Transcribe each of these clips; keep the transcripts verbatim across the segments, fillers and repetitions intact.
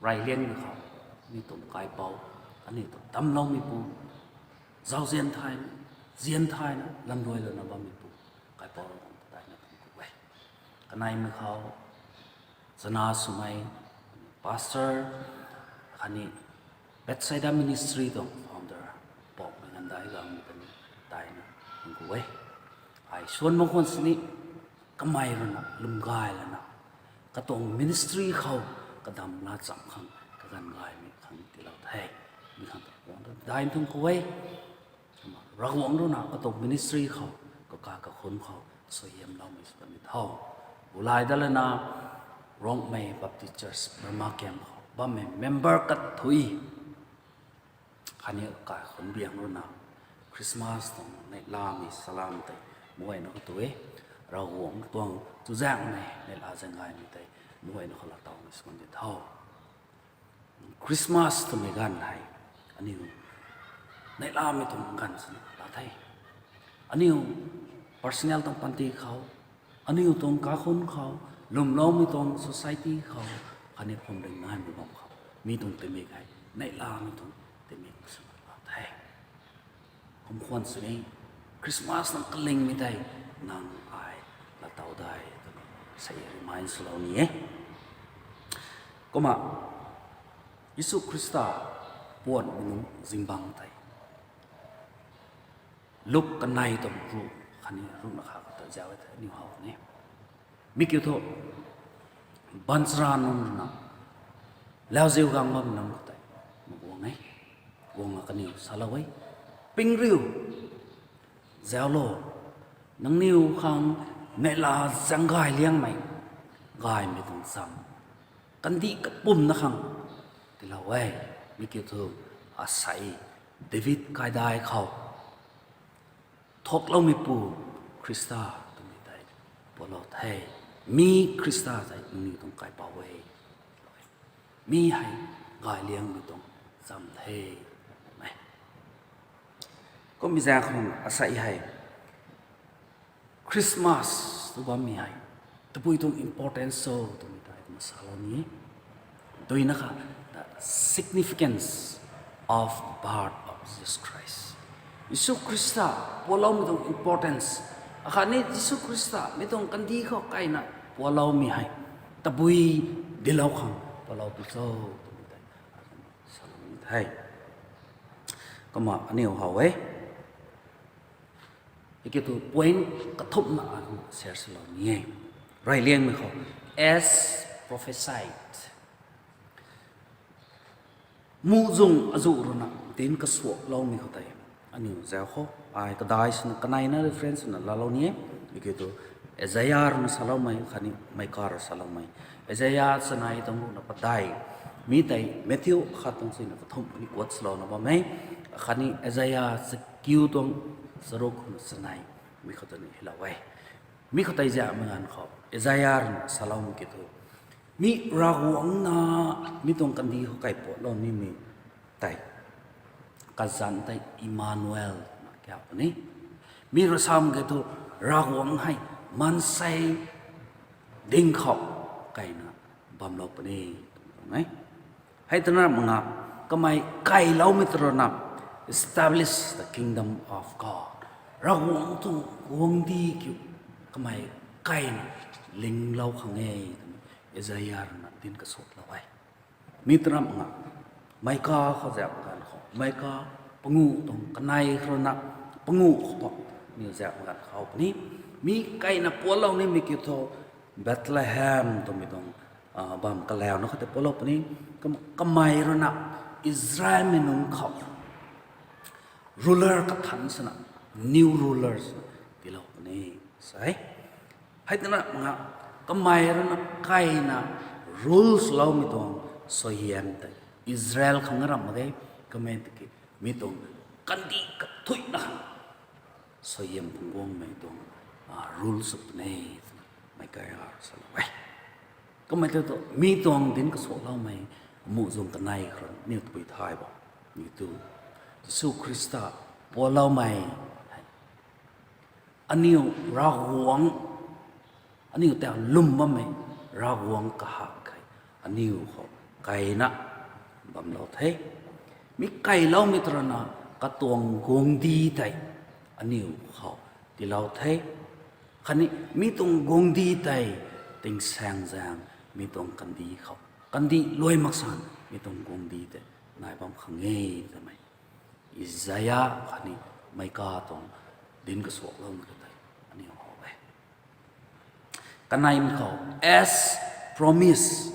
Reyliangmei khou, mi tuang kaipouc, aniu tuang damcloumeipu, zauzian thayna, zian thayna lamruai lana bammeipu, kaipouc Ravguangc ta daihna thangc ku e. Kaneimei khou, chana swmei, pastor, khatni Bethsaida Ministry tuang founder, Poumei Gandai Gangmei ta ni daihna thangc ku e. Ai suan mak khwan sini, kamei ruina lwm gay lana, katuang ministry khou kadam laa cham khang kaganv gaymei khang tiilou the. Mi khang ta guang ta daihna thangc ku e. Kumna Ravguangc ruina katuang ministry khou, kaka kakhun khou suaihiamloumei sw puni tho. Bulai dat lana, Rongmei Baptist Church Burma Camp khou bammei member kathui, khatni kaikhunc biang ruina, Christmas tuang neihlamei salam tei meic guayna khou tu e. Ravguangc tuang chuzaenghmei neihla zaeng gaymei tei meic guayna khou laatowmei sw kan di tho. Christmas twmei ganv hei, aniu neihlamei tuang ganv sini laa the. Aniu personal tuang panty khou, aniu tuang kakhun khou, lwmloumei tuang society khou, khatni phuamling naimei bam khou, mi tuang tingmik hei neihlamei tuang tingmik sw laa the. Kum khwan sini, Christmas nang kalingmei tei, nang ai laatow dai twna sa remind swlou ni e. Kumna, Jisu Khrista puanmei nunc zingbangc tei, Luk kanei tuang ruh, khatni ruhna khat khou ta zauc e thei aniu how ni. Mi kiu thu, baanchara nunc ruina, lauziu gang bam nunc khou tei, mak guang e. Guangna kaniw salou e, Pingriu, zauclo, nangniw khang neihla zaeng gay liangmei, gaymei tuang cham, kandih kapumna khang tiilou e. Mi kiu thu, asei, David kaidai khou thuakloumeipu Khrista twmei tei pualou the. Mi Khrista tei nangniw tuang kaipouc e. Mi hei gay liangmei tuang cham the. Kummei zaeng khou asei hei Christmas tw bammei hei tabui tuang importance cho twmei tei kumna salou ni. Duina kha, the significance of the birth of Jesus Christ. Jisu Khrista pualoumei tuang importance. Akhatni Jisu Khrista mi tuang kandih khou kaina pualoumei hei tabui dilou khang pualou pi cho twmei tei salou ni the. Kumna aniu how e. Hei kiu thu point kathumhna aniu share swlou ni e. Reyliangmei khou, as prophesied. Muhzwng azuh ruina dinc kasuakloumei khou tei aniu zauc khou, ai kadai swna kaneina reference swna laalou ni e. Hei kiu thu, Isaiah ruina saloumei khatni Micah rui saloumei. Isaiah chanei tuang ruhna padeih, mi tei Matthew khat tuang suina kathumh ni quote swlouna bam e. Khatni Isaiah chakiu tuang charuk ruhna chanei, mi khou ta ni hylou e. Mi khou tei zauhmei ganv khou Isaiah ruina saloumei kiu thu, mi Ravguangc na, mi tuang kandih khou kaipuatlou nimei tei, kazanc tei Emmanuel na kiu puni. Mi rui samei kiu thu, Ravguangc hei maansei ding khou kaina bamlou puni twmei tuang e. Hei twna mak nga, kamei kailoumei ta ruina establish the kingdom of God. Ravguangc tuang guangcdic kiu kamei kaina linglou khang e twmei Isaiah ruina dinc kasuaklou e. Mi twna mak nga, Micah khou zauhmei ganv khou, Micah panguh tuang kanei khou ruina panguh khou tho, aniu zauhmei ganv khou puni. Mi kaina pualou nimei kiu thu, Bethlehem twmei tuang, ah, bam kalauna khou tei pualou puni. Kam-, kamei ruina Israelmei nunc khou ruler kathanc swna, new ruler swna tiilou puni, sa e. Hei twna mak nga, kamei ruina kaina rule swloumei tuang suaihiam tei Israel khang ramh mak ge, kamei tiki mi tuang kandih kathuicna khang suaihiam phungc guangmei tuang, ah, rule sw puni twna Micah salou e. Kamei tei thu mi tuang dinc kasuakloumei, muhzwng kanei khou rui aniu tabui thay bo. Mi tu, Jisu Khrista pualoumei hei, aniu Ravguangc, aniu ta lwm bammei Ravguangc kahak hei aniu khou kaina bamlou the. Mi kailoumei tw rana katuang guangcdic tei aniu khou tiilou the. Khatni mi tuang guangcdic tei tingsaeng zaeng mi tuang kandih khou, kandih luai mak san mi tuang guangcdic tei nai bam khang e twmei Isaiah khatni Micah tuang dinc kasuakloumei khou tei aniu how e. Kaneimei khou, as promise,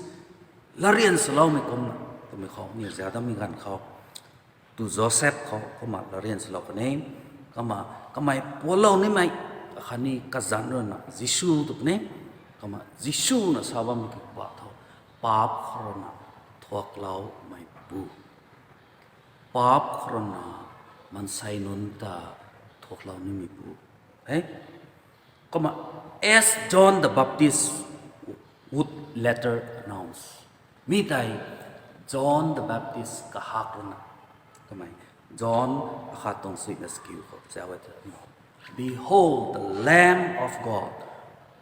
latryan swloumei kumna twmei khou aniu zauc datmei ganv khou, tu Joseph khou kumna latryan swlou kan e. Kumna kamei pualou nimei khatni kazanc ruina Jisu tw kan e. Kumna Jisu na sa bammei kiu pa tho, paap khou ruina thuakloumeipu, paap khou ruina maansei nunc ta thuaklou nimeipu e. Kumna, as John the Baptist would later announce. Mi tei John the Baptist kahak ruina, kamei John akhat tuang suina skiu khou zauc e the, Behold the Lamb of God,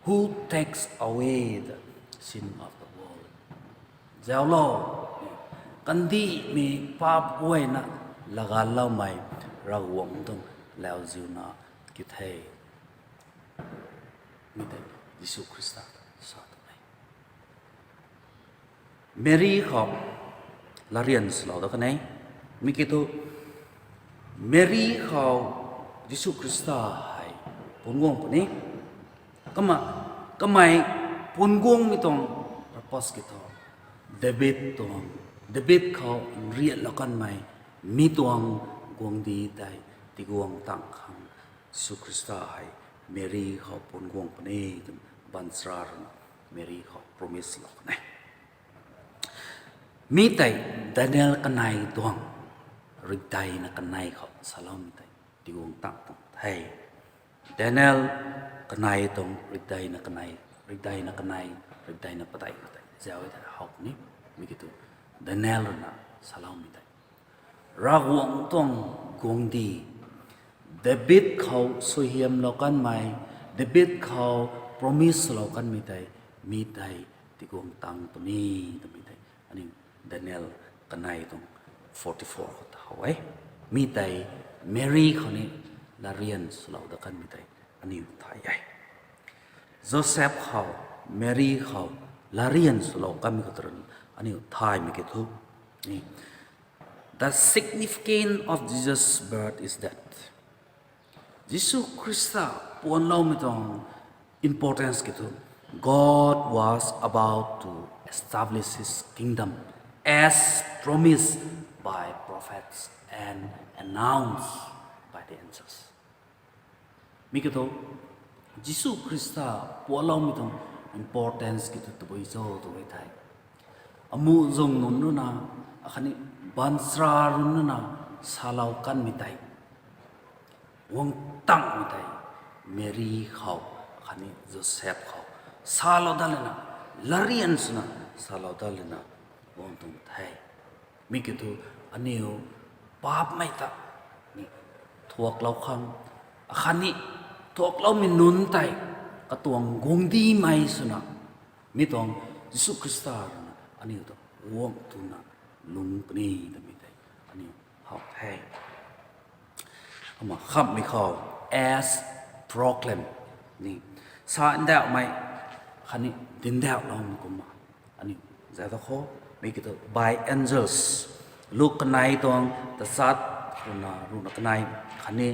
who takes away the sin of the world. Zauclo, kandihmei paap guayna laganloumei Ravguangc tuang lauziu na kiu the. Mi tei Jisu Khrista sa tu e. Mary khou latryan swlou dat kan e. Mi kiu thu, Mary khou Jisu Khrista hei puanc guang puni. Kumna, kamei puanc guangmei tuang purpose kiu thu, David tuang, David khou nriatlou kanmei mi tuang guangcdic tei tiguang tang khang Jisu Khrista hei Mary khou puanc guang puni twna baanchara ruina Mary khou promise lou kan e. Mi tei Daniel kanei tuang rikdeina kanei khou saloumei tei tiguang tang tuang the. Daniel kanei tuang rikdeina kanei, rikdeina kanei, rikdeina padeih khou tei zauc e the how ni. Mi kiu thu, Daniel ruina saloumei tei, Ravguangc tuang guangcdic, David khou suaihiamlou kanmei, David khou promise lou kanmei tei, mi tei tiguang tang puni twmei tei aniu Daniel kanei tuang forty-four khou ta how e. Mi tei Mary khou ni latryan swlou dat kanmei tei aniu thay e. Joseph khou, Mary khou latryan swlou kanmei khou tw rana aniu thaymei kiu thu, The significance of Jesus' birth is that Jisu Khrista puanloumei tuang importance kiu thu, God was about to establish his kingdom as promised by prophets and announced by the angels. Mi kiu thu, Jisu Khrista puanloumei tuang importance kiu thu tabui cho tw e thei, amuh zung nunc ruina, akhatni baanchara nunc ruina salou kanmei tei, guang tangmei tei Mary khou, akhatni Joseph khou salou dat lana, latryan swna salou dat lana guang tuang the. Mi kiu thu, aniu paapmei ta ni thuaklou khang, akhatni thuakloumei nunc tei katuang guangcdic mei swna, mi tuang Jisu Khrista ruina aniu ta guang twna lung puni twmei tei aniu how the. Kumna khamhmei khou, as proclaim, ni sa ndauhmei, khatni dinc ndauhloumei kumna aniu zauc dat khou, mi kiu thu by angels, Luk kanei tuang tachat, ruhna, ruhna kanei, khatni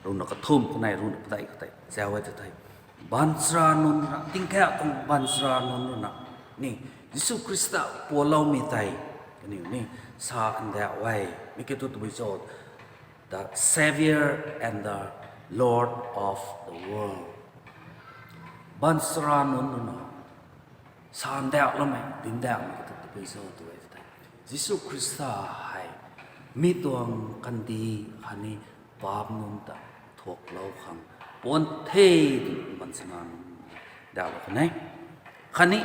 ruhna kathumh kanei, ruhna padeih khou tei zauc e the thei, baanchara nunc ruina, tingkauh tuang baanchara nunc ruina ni Jisu Khrista puanloumei tei kaniw ni sa ndauh e. Mi kiu thu tabui cho, the Saviour and the Lord of the world. Baanchara nunc ruina sa ndauhloumei, dinc ndauhmei kiu thu tabui cho tw e thei, Jisu Khrista hei mi tuang kandih khatni paap nunc ta thuaklou khang puan the tw baanchara nunc ndauhlou kan e. Khatni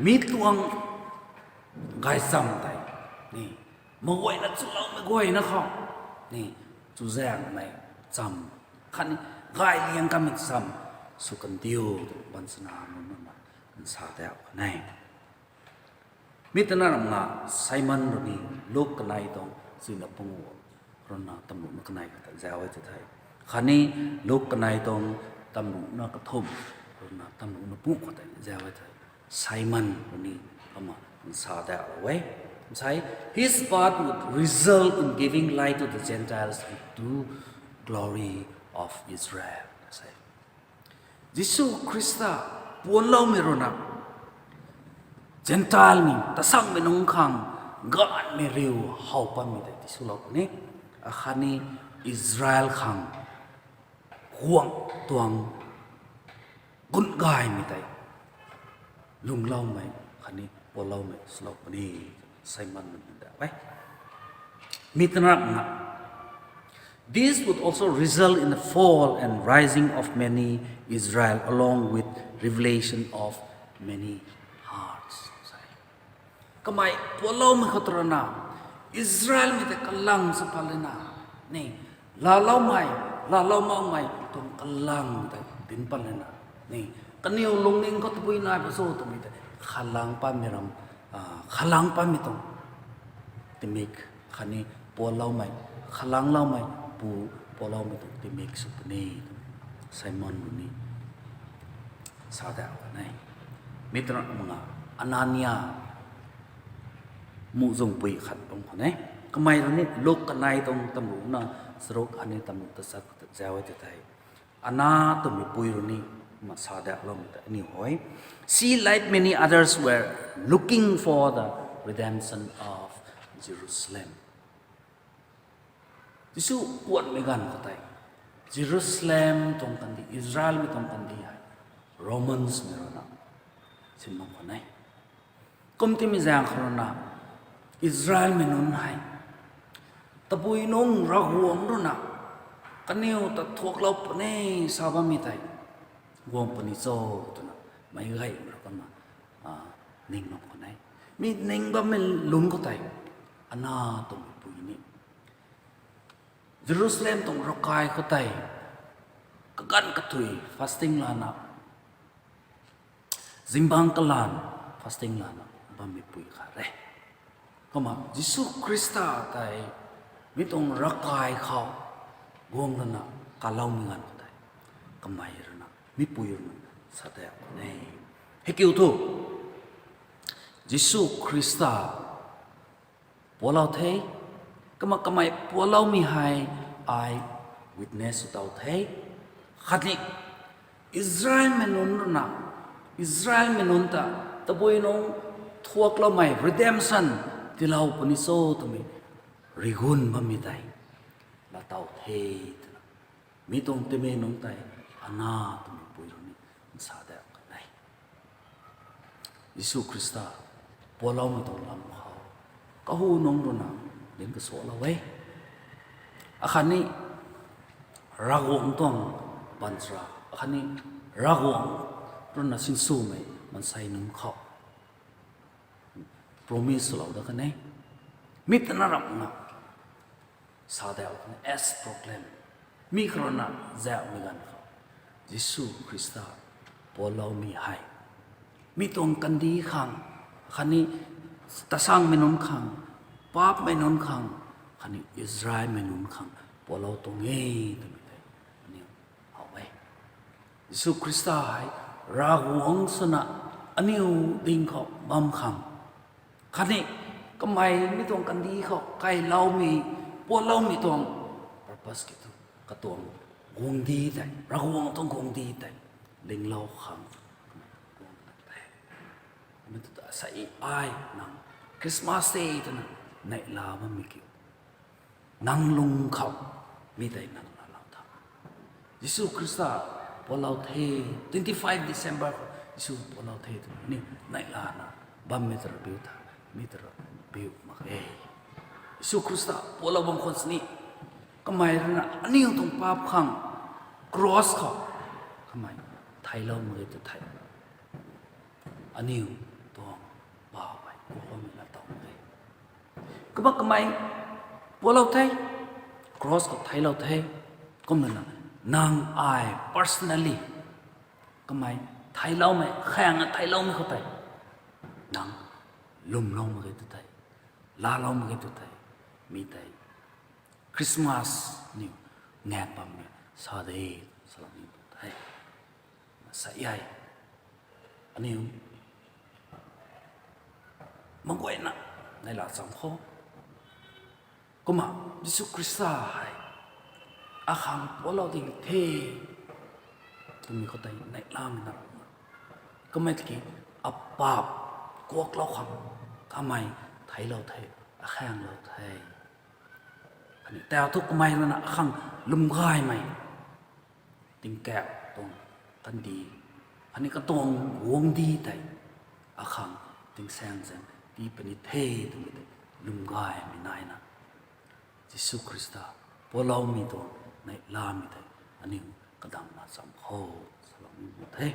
mi tuang gaychamv tei ni, maguayna chuloumei guayna khou ni, chuzaenghmei cham, khatni gay liang kamei cham sw kandiu tw baanchara nunc ruina nsa ndauh kan e. Mi tana ramna Simon rui ni Luk kanei tuang chuina pangu ruhna tamruhna kanei kata zau e tw the. Khatni Luk kanei tuang tamruhna kathumh ruhna tamruhna pangu kata zau e tw the. Simon rui ni ama sa dalou e. Sai, his path would result in giving light to the Gentiles and to glory of Israel. Sai, Jisu Khrista puanloumei ruhna Gentile mei, tasangmei nunc khang, ganhmei riu how pammei tei tiswlou puni. Akhatni Israel khang, guang tuang gun gaymei tei lungloumei khatni puanloumei swlou puni. Simon nunc da e. Mi tana ramna, this would also result in the fall and rising of many Israel along with revelation of many hearts. Kamei puanloumei khou tw rana, Israel mei tei kalang sa pat lana, ni, laaloumei, laalou makmei tuang kalang tei dinc pat lana, ni, kaniw lungning khou tabui nai pa cho twmei tei khalang patmei ram, khalang patmei tuang timik khatni puanloumei, khalangloumei pu puanloumei tuang timik sw puni. Simon rui ni sa da kan e. Mi tana ramna Anania muhzwngpui khat bam khwan e. Kamei rui ni Luk kanei tuang tamruhna charuk khatni tamruh tachat kata zau e tw the. Anna twmei pui rui ni ma sa daloumei ta aniw hei, she, like many others, were looking for the redemption of Jerusalem. Jisu puanmei ganv khou tei Jerusalem tuang kandih, Israelmei tuang kandih hei Romans mei ruina sin bam khwan e. Kum timei zaeng khou ruina Israelmei nunc hei tabui nungc Ravguangc ruina kaniw ta thuaklou puni sa bammei tei guang puni cho twna meic gaymei rui kumna ning bam khwan e. Mi ning bammei lungc khou tei Anna twmei pui ni Jerusalem tuang ravkai khou tei kaganv kathui fasting lana, zingbangc kalan fasting lana bammei pui khat re. Kumna Jisu Khrista tei mi tuang ravkai khou guang lana kaloumei ganv khou tei kamei ruina, mi pui ruina sa ta kan e. Heikiu thu Jisu Khrista pualou the, kumna kamei pualoumei hei ai witness sw tow the. Khatni Israelmei nunc ruina, Israelmei nunc ta tabui nungc thuakloumei redemption tiilou puni cho twmei rigun bammei tei laatow the twna mi tuang timei nunc tei Anna twmei pui rui ni nsa da kan e. Jisu Khrista pualoumei tuang lam khou kahu nungc ruina dinc kasualou e. Akhatni Ravguangc tuang baanchara, akhatni Ravguangc ruina sinswmei maansei nunc khou promise swlou da kan e. Mi tana ramna sa da kan e, as proclaim. Mi khou ruina zaumei ganv khou Jisu Khrista pualoumei hei mi tuang kandih khang, khatni tasangmei nunc khang, paapcmei nunc khang, khatni Israelmei nunc khang pualou tuang e twmei tei aniw how e. Jisu Khrista hei Ravguangc swna aniw ding khou bam khang, khatni kamei mi tuang kandih khou kailoumei, pualoumei tuang purpose ki thu katuang guangcdic tei, Ravguangc tuang guangcdic tei linglou khang guang ta the. Kumna tu ta sa e, ai nang Christmas Day twna neihla bammei kiu, nang lung khou mi tei nang laalou tha. Jisu Khrista pualou the, twenty five December khou Jisu pualou the twna ni neihlana bammei ta rapiu tha, mi ta rapiu mak e. Jisu Khrista pualou bam khwan sini kamei ruina aniw tuang paap khang cross khou kamei theiclou mak ge ta thei, aniw tuang paap hei kuakloumei laatow mak e. Kumna kamei pualou the, cross khou theiclou the. Kumna nang ai personally kamei theicloumei, khaengna theicloumei khou tei nang lwmlou mak ge tu thei, laalou mak ge tu thei, mi tei Christmas niw ngan bammei sa de, salou ni tu the. Sa e, aniu maguayna neihla cham khou, kumna Jisu Khrista hei akhang pualou ding the twmei khou tei neihlamei na, kumna tiki apaap kuaklou khang kamei theiclou the, akhaenglou the. Khatni tau thu kamei ruina akhang lwmgaymei tingkauh tuang kandih, khatni katuang guangcdic tei akhang tingsaeng zaeng tii puni the twmei tei lwmgaymei naina, Jisu Khrista pualoumei tuang neihlamei tei aniu kadamna cham khou salou ni tu the.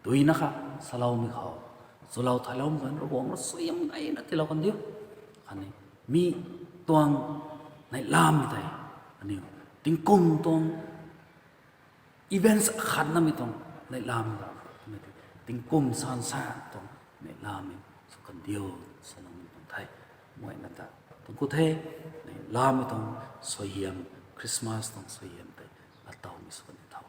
Duina kha saloumei khou, chulou theiloumei khou Ravguangc rui suaihiam gayna tiilou kan diu. Khatni mi tuang neihlamei tei aniu tingkum tuang events akhatnamei tuang neihlamei, tingkum sansan tuang neihlamei sw kan diu, salou ni tuang the. Maguayna ta tuang ku the, neihlamei tuang suaihiam, Christmas tuang suaihiam tei latowmei sw kan di tho.